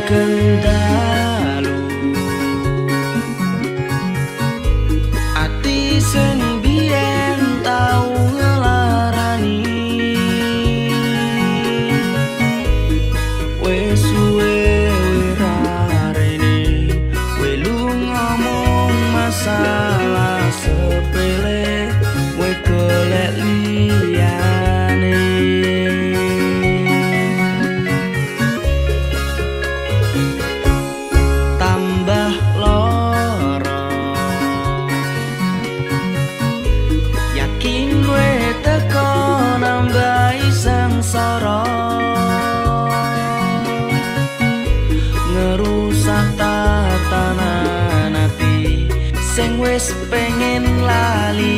Sugeng dalu. Ati sing biyen tau ngelarani, wis suwe wirarene, welu ngomong masalah sepele, we golek liyane. Tambah loro yakin kowe teko nambahi sengsara, ngerusak tatanan ati sing wis pengen lali.